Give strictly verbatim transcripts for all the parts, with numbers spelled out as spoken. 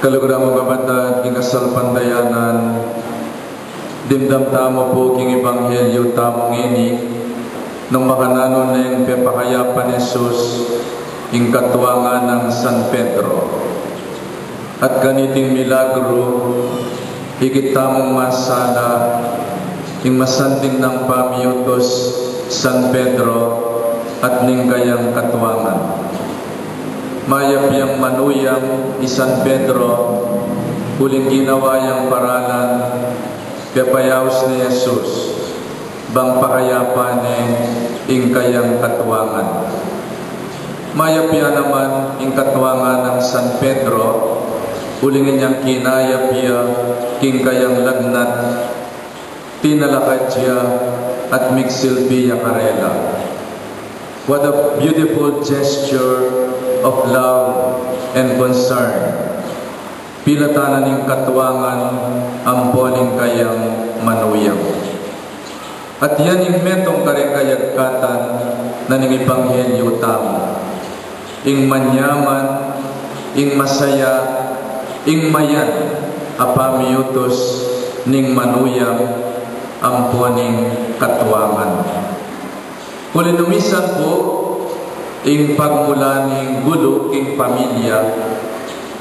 Kaluguran kung kapatad king kasalpantayanan, dimdam tamu pu king ebanghelyu tamu ngeni, nung makananu neng pepakayapan Jesus ing katuangan nang San Pedro. At kaniting milagru, ikit tamung masala ing masanting nang pamiyutus San Pedro at ning kayang katuangan. Mayap yang manuyang i San Pedro, uling ginawa yang paralan, pepayaus ne Jesus, bang pakayapan ne ing kayang katuangan. Mayap ya naman ing katuangan nang San Pedro, uling inyang kinayap ya king kayang lagnat, tinalakad ya at migsilbi ya karela. What a beautiful gesture of love and concern. Pilatan na ning katuangan ampo ning kayang manuyang. At yan ing metung karing kayagkatan na ning ebanghelyu tamu. Ing manyaman, ing masaya, ing mayan a pamiyutus ning manuyang ampo ning katuangan. Uling nung misan pu, ing pagmula ning gulu king pamilya,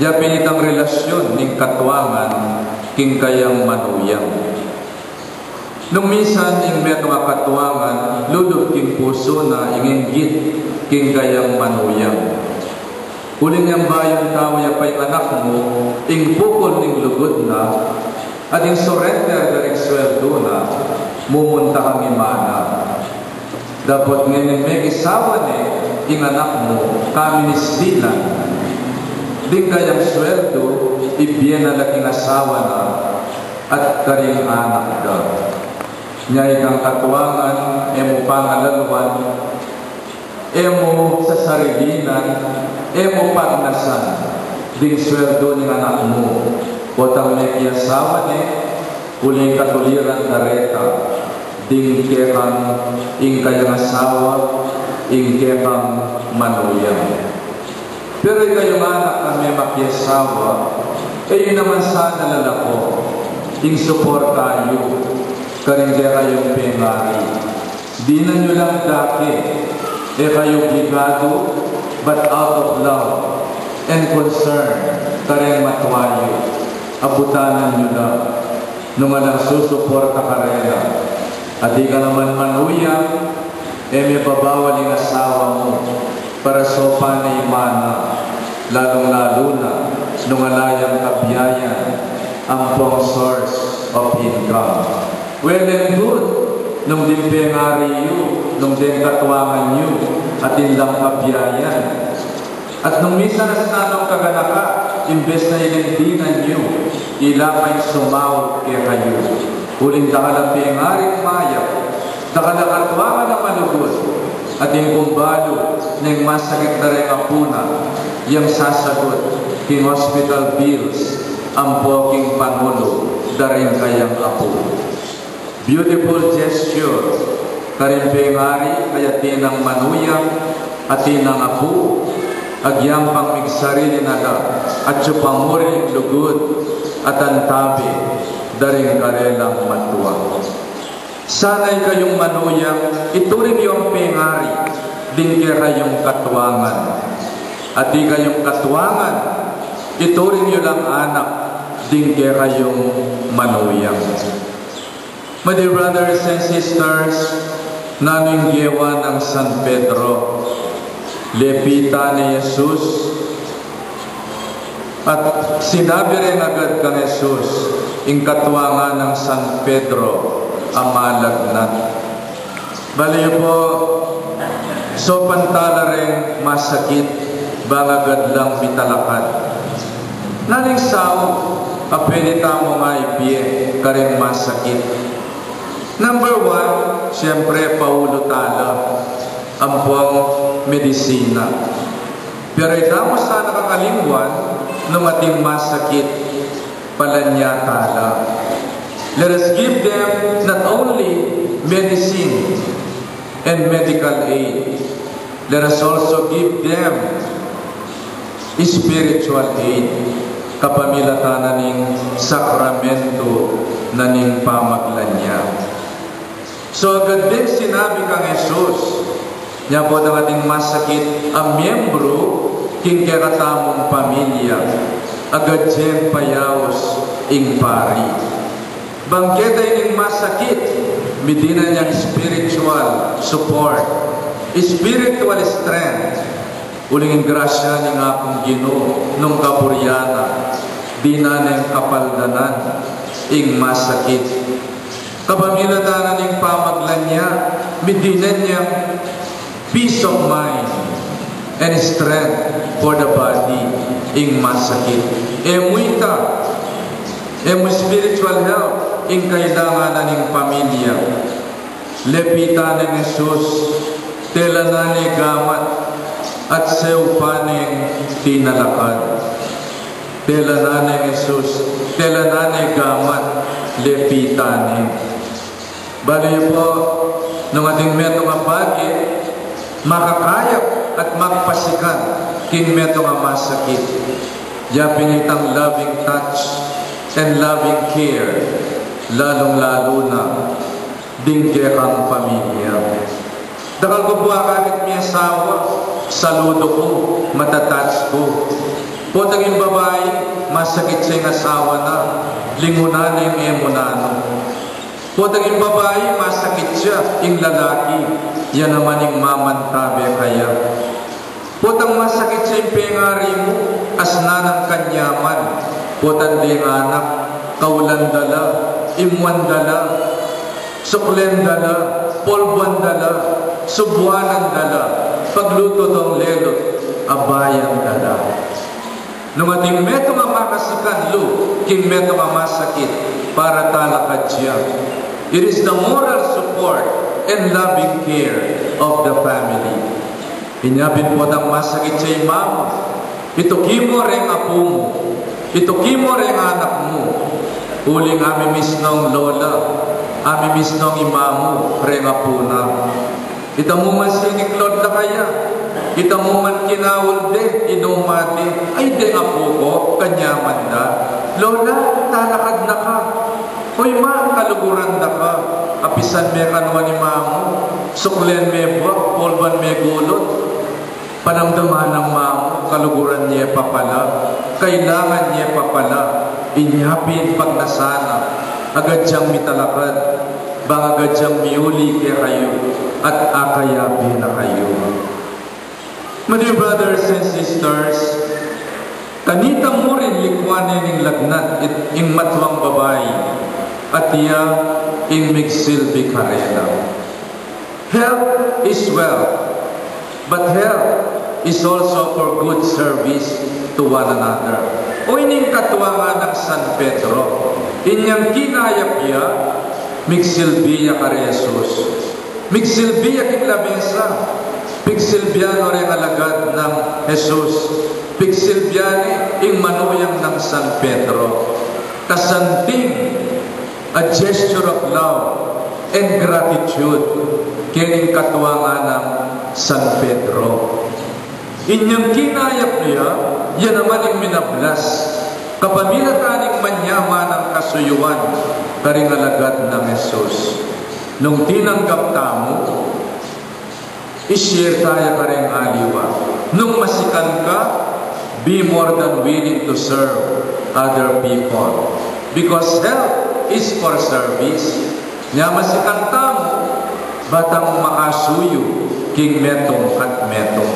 ya pin itang relasyun ning katuangan king kayang manuyang. Nung misan ing metung a katuangan, lulub king pusu na ing inggit king kayang manuyang. Uling yang bayung tau ya pa ing anak mu, ing pukul ning lugud na, at ing surrender da ring sweldu na, mumunta kang imana. Dapot ngening mekisawa ne ing anak mu, kaministilan, ding kayang sweldu, ibie na la king asawa na, at karing anak da. Nya ikang katuangan, e mu pangalaluan, e mu sasarilinan, e mu pagnasan ding sweldu ning anak mu, potang mekiasawa ne, uling katuliran da reta, ding kekang ing kayang asawa, ing kekang manuyang. Pero ikayung anak a memakiasawa, e yu naman sana lalako ing suporta yu karing kekayung pengari. Dinan yu lang dake, e kayu obligadu, but out of love and concern kareng matua yu, abutanan yu la nung alang susuporta karela. At ika naman manuyang, e me babawal ing asawa mu para saupan ne i mana, lalung-lalu na nung ala yang kabiayan ampong source of income. Well and good, nung ding pengari yu, nung deng katuangan yu, atin lang kabiayan. At nung misan a sanang kaganaka, imbes na ilang dinan yu, ila pa ing sumaup kekayu. Uling dakal a pengaring mayap, dakal a katuangan a malugud, atin kung balu neng masakit da reng apu na, yang sasagut king hospital bills ampo king panulu da reng kayang apu. Beautiful gesture karing pengari a atin nang manuyang, atin nang apu, agyang pang migsarili na la, atyu pa mu ring lugud at antabe da ring karelang matua. Sana ikayung manuyang, ituring yung pengari ding kekayung katuangan. At ikayung katuangan, ituring yu lang anak ding kekayung manuyang. My dear brothers and sisters, nanu ing gewa nang San Pedro? Lepitan ne i Jesus, at sinabi reng agad kang Jesus ing katuangan nang San Pedro a malagnat. Bale yu pu, saupan tala reng masakit, bang agad lang mitalakad. Nanu ing saup a pwede tamung ibie kareng masakit? Number one, siyempre, paulu tala ampong medisina. Pero e tamu sana kakalingwan, nung ating masakit, palanya tala. Let us give them not only medicine and medical aid, let us also give them spiritual aid. Kapamilatan na ning sakramento na ning pamaglanya. So, agad ding sinabi kang Jesus, nya potang ating masakit a miyembru king kekatamung pamilya, agad yang payaus ing pari. Bang keta ining masakit, midinan yang spiritual support, spiritual strength, uling ing grasya ning Apung Ginu nung kaburyan na, dinan neng kapaldanan ing masakit. Kapamilatan na ning pamaglanya, midinan yang peace of mind and strength for the body ing masakit. E mu ita, e mu spiritual health ing kailangan na ning pamilya. Lepitan neng Jesus, telanan ne gamat at seupan neng tinalakad. Telanan neng Jesus, telanan ne gamat, lepitan ne. Balu yu pu, nung ating metung a bage, makakayap at magpasikan king metung a masakit, ya pin itang loving touch and loving care, lalung-lalu na ding kekang pamilya. Dakal ku pu akakit miasawa, saludo ku, mata-touch ku. Potang ing babai, masakit ya ing asawa na, lingunan neng e mu nanu. Potang ing babai, masakit ya, ing lalaki, ya naman ing mamantabe kaya. Potang masakit ya ing pengari mu, asnan nang kanyaman. Potang deng anak, kaulan da la, imuan da la, suklen da la, polban da la, subuanan da la, paglutu dong lelut, abayan da la. Nung ating metung a makasikan lu king metung a masakit, para talakad ya. It is the moral support and loving care of the family. Inya pin potang masakit ya ing mamu, ituki mu reng apu mu, ituki mu reng anak mu. Uling amimiss nong lola, amimiss nong imamu reng apu na. Ita mu man siniklod la kaya, ita mu man kinaul de, inuma de, ay deng apu ku, kanyaman da. Lola, talakad na ka. Oy ma, kaluguran da ka. Apisan me kanu ni mamu, suklen me buak, polban me gulut. Panamdaman nang mamu, kaluguran ye pa pala, kailangan ye pa pala. Inya pin pagnasan na, agad yang mitalakad. Bang agad yang miuli kekayu at akayabe na kayu. My dear brothers and sisters, kanita mu rin likuan ne ning lagnat it-, ing matuang babai, at iya ing migsilbi karela. Health is wealth, but health is also for good service to one another. O ining katuangan nang San Pedro, inyang kinayap ya, migsilbi ya kare Jesus. Migsilbi ya king lamesa, pigsilbian no reng alagad nang Jesus, pigsilbian ne ing manuyang nang San Pedro. Kasanting a gesture of love and gratitude kening katuangan nang San Pedro. Inyang kinayap ya, ya naman ing minablas kapamilatan ning manyaman a kasuyuan karing alagad nang Jesus. Nung tinanggap tamu, i-share taya kareng aliwa. Nung masikan ka, be more than willing to serve other people. Because health is for service. Nya masikan tamu, ba tang makasuyu king metung at metung.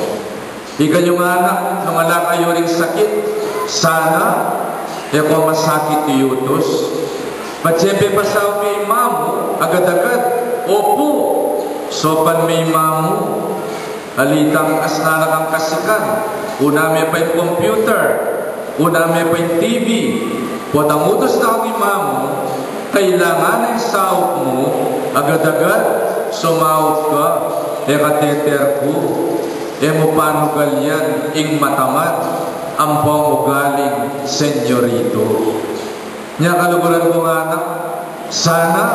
Ikayu ngan anak, nung ala kayu ring sakit, sana e ko masakit i utus. Patse pepasaup ya i mamu, agad-agad, opu, saupan me i mamu. Alitang asna na kang kasikan, una me pa ing computer, una me pa ing T V, potang utus na kang i mamu, kailangan ing saup mu, agad-agad sumaup ka, e ka teterku, e mu panugal yan ing matamad ampong ugaling senyorito. Nya kaluguran kung anak, sana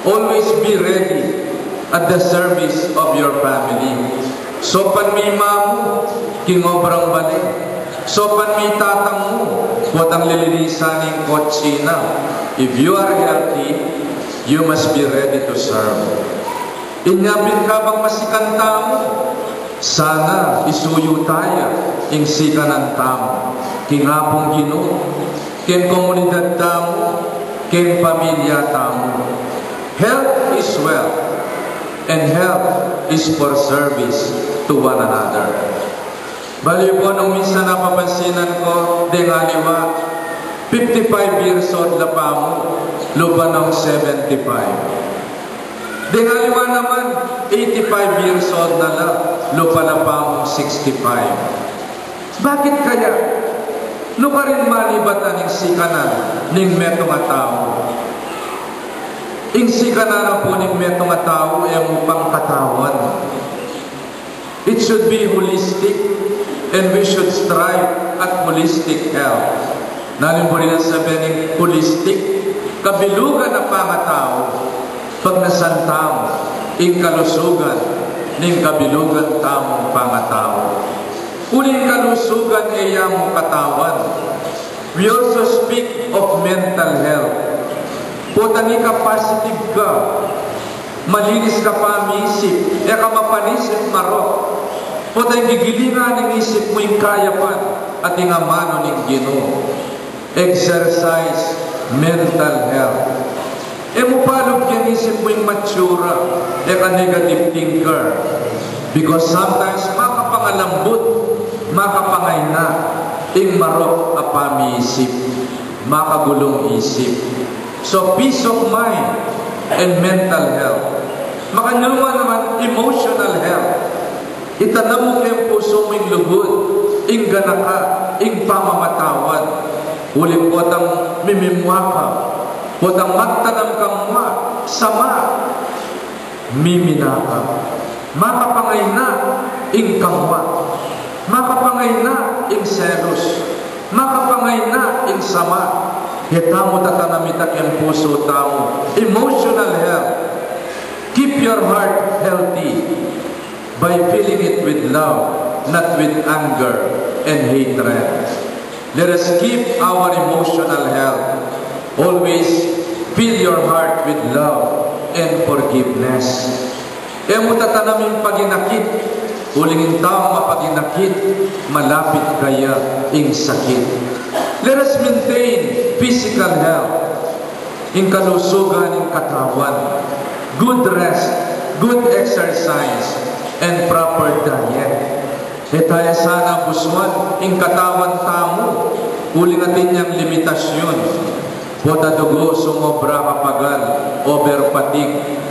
always be ready at the service of your family. Saupan me i mamu king obrang bale. Saupan me ing tatang mu, potang lilinisan ing kotse na. If you are healthy, you must be ready to serve. Inya pin, kabang masikan tamu, sana isuyu ta ya ing sikanan tamu king Apung Ginu, king komunidad tamu, king pamilya tamu. Health is wealth, and health is for service to one another. Bale pu, nung minsan napapansinan ku, deng aliwa, fifty-five years old la pa mu, lupa nong seventy-five. Deng aliwa naman, eighty-five years old na la, lupa la pa mung sixty-five. Bakit kaya? Nukarin manibatan ing sikanan ning metung a tau. Ing sikanan na pu ning metung a tau, e mu pang katawan. It should be holistic, and we should strive at holistic health. Nanu pu ring sasabian ning holistic? Kabilugan a pangatau. Pagnasan tamu ing kalusugan ning kabilugan tamung pangatau. Uling kalusugan e ya mu katawan. We also speak of mental health. Potang ika positive ka, malinis ka pamisip, e ka mapanisip marok, potang gigilingan ning isip mu ing kayapan at ing amanu ning Ginu. Exercise mental health. E mu palub king isip mu ing matsura, e ka negative thinker. Because sometimes makapangalambut, makapangaina ing marok a pamisip, makagulung isip. So, peace of mind and mental health. Makanyan mu naman, emotional health. Itanam mu king pusu mu ing lugud, ing ganaka, ing pamamatawad. Uling potang mimimua ka, potang magtanam kang mua, sama, mimina ka. Makapangaina ing kamua, makapangaina ing selos, makapangaina ing sama. E tamu tatanam ita king pusu tamu. Emotional health. Keep your heart healthy by filling it with love, not with anger and hatred. Let us keep our emotional health. Always fill your heart with love and forgiveness. E mu tatanam ing paginakit, uling ing taung mapaginakit, malapit kaya ing sakit. Let us maintain physical health. Ing kalusugan ning katawan, good rest, good exercise, and proper diet. E ta ya sana busuan ing katawan tamu, uling atin yang limitasyun. Pota dugu sumobra kapagal, over fatigue.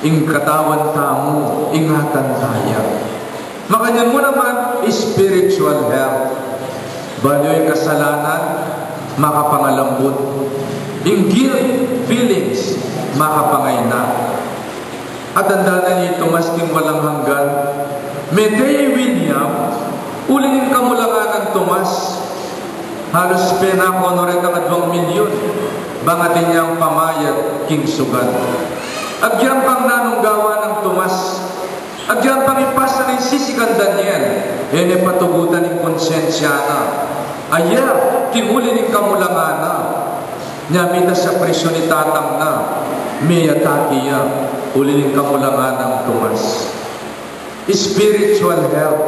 Ing katawan tamu, ingatan ta ya. Makanyan mu naman, spiritual health. Balu ing kasalanan, makapangalambut. Ing guilt feelings, makapangaina. At tanda na ni Tomas king walang hanggan, mete ya i William, uling ing kamulangan nang Tomas, halus penako no retang aduang milyun, bang atin yang pamayad king sugat. Agyang pang nanung gawa nang Tomas, agyang pang ipasa ning sisikan Daniel, e ne patugutan ing konsensya na. Aya, king uli ning kamulangan na, nya mita sa prisyun i tatang na, meyatake ya, uli ning kamulangan nang Tomas. Spiritual health.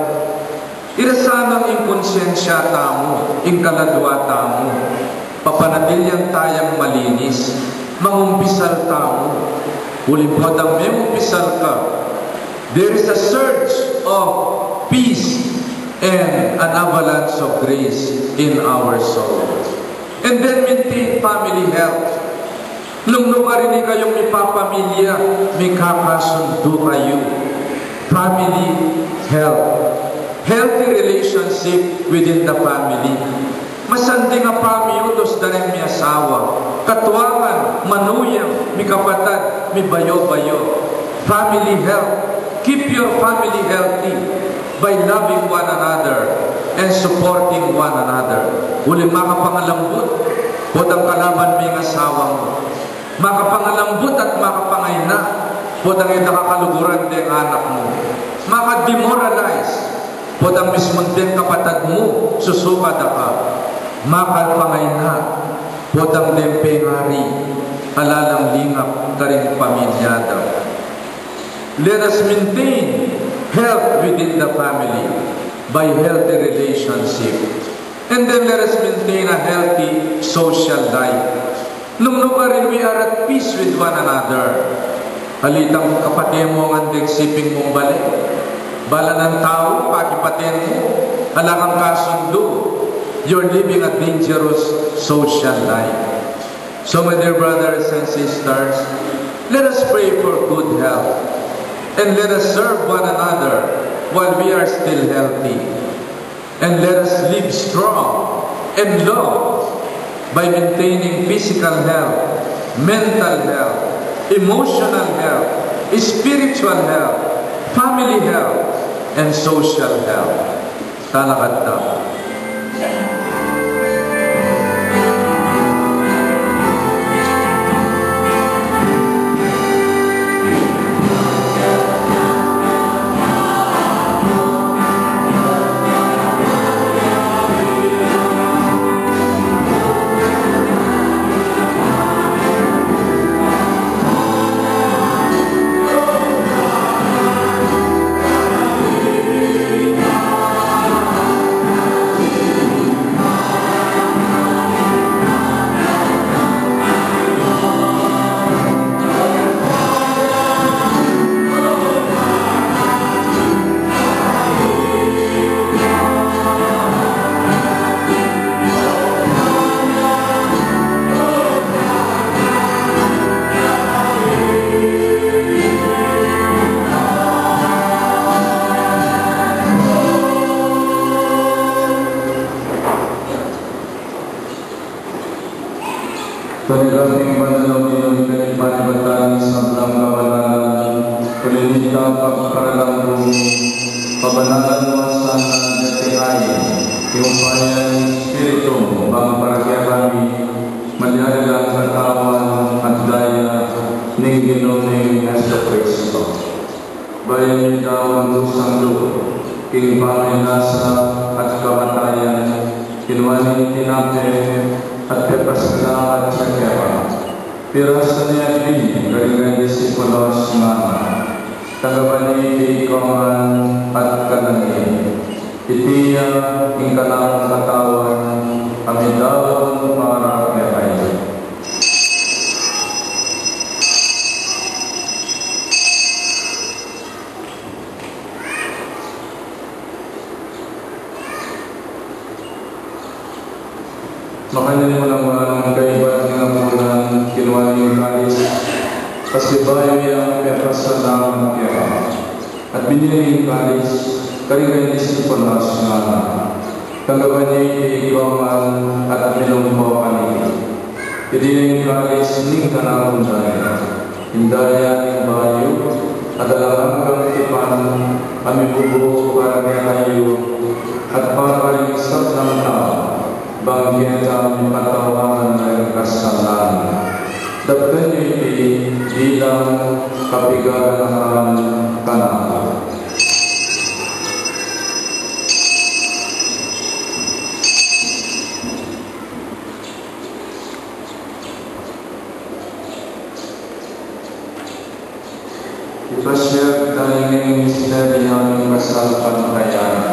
Ira sanang ing konsensya tamu, ing kaladua tamu. Papanatilian tayang malinis, mangumpisal tamu. Uling potang mengumpisal ka, there is a surge of peace and an avalanche of grace in our soul. And then maintain family health. Nung nukarin kayung mipapamilya, mikakasundu kayu. Family health. Healthy relationship within the family. Masanding a pamiutus da ring miasawa. Katuangan, manuyang, mikapatad, mibayu-bayu. Family health. Keep your family healthy by loving one another and supporting one another. Uling makapangalambut, potang kalaban me ing asawa mu. Makapangalambut at makapangaina, potang e da ka kaluguran deng anak mu. Makademoralize. Potang mismung deng kapatad mu, susuka da ka, makal pa ngeni, potang deng pengari, ala lang lingap karing pamilya da. Let us maintain health within the family by healthy relationship. And then let us maintain a healthy social life. Nung nukarin, we are at peace with one another. Alitang kapate mu ngan deng siping mung bale. Balanan tau, pakipaten mu, ala kang kasundu. You're living a dangerous social life. So, my dear brothers and sisters, let us pray for good health. And let us serve one another while we are still healthy. And let us live strong and love by maintaining physical health, mental health, emotional health, spiritual health, family health, and social health. Talakad tamu. Tune king banal a Ginu, ika ing panibatan ning sablang kabanalan, uli na nita pagparalan ku, pabanalan mu sana deti king upaya ning Espiritu mu, bang para kekami, malyari lang katawan at daya ning Ginu ming Jesucristo. Bayu mi daun kusang lub king pamagkasakit at kamatayan, kinua ne ing tinape at pepasalamat ya keka. Pirasan ne at binye karing disipulos, ngana: Tanggapan ye iti ikayu ngan at kanan ye. Iti ya ing kanakung katawan a midaun para kekayu. Makanyan mu naman, kaybat ning apunan, kinua ne ing kalis, pasibayu yang pepasalamat ya, at binye ne ing kalis karing disipulos, ngana: Tanggapan ye iti ikayu ngan at minum kayu kaniti. Iti ing kalis ning kanakung daya, ing daya ning bayu at alang anggang tipan, a mibubu para kekayu at para karing sablang tau, bang keta mipatawad la ring kasalanan. Daptan ye iti bilang kapaganakan kanaku. Ipasiag tamu ing misteryu ning kasalpantayanan.